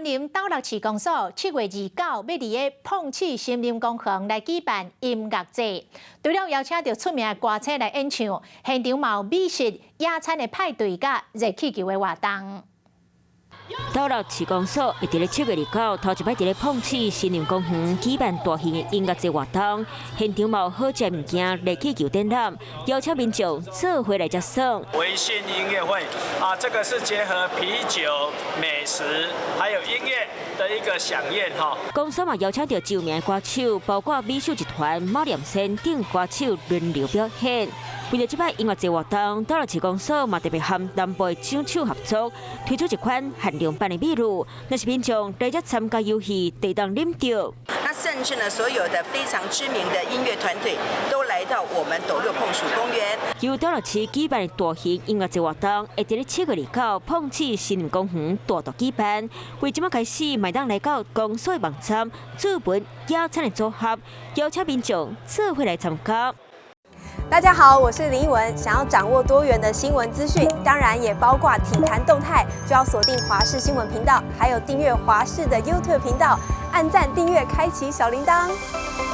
林斗六市公所7月29欲佇个椪刺森林公園來舉辦音樂節，除了邀請著出名的歌星來演唱，現場嘛有美食、野餐的派對佮熱氣球的活動。斗六市公所會佇咧7月29，頭一擺佇咧椪刺森林公園舉辦大型的音樂節活動，現場嘛有好食物件、熱氣球展覽，邀請民眾做伙來食耍。微醺音樂會啊，這個是結合啤酒、美食還有音樂的一個饗宴哈。公所嘛邀請著知名的歌手，包括美秀集團、馬念先等歌手輪流表演。為著這擺音樂節活動，斗六市公所嘛特別和南部的酒廠合作，推出一款限量版的美露，若是民眾來遮參加遊戲，會當啉著。那甚至呢，所有的非常知名的音樂團隊都來到我們斗六椪鼠公園。由斗六市舉辦的大型音樂節活動，會佇咧7月29椪刺森林公園大度舉辦。為這擺開始，嘛會當來到公所的網站，做本野餐的組合，邀請民眾做伙來參加。大家好，我是林奕文。想要掌握多元的新聞資訊，當然也包括體壇動態，就要鎖定華視新聞頻道，還有訂閱華視的 YouTube 頻道，按讚、訂閱、開啟小鈴鐺。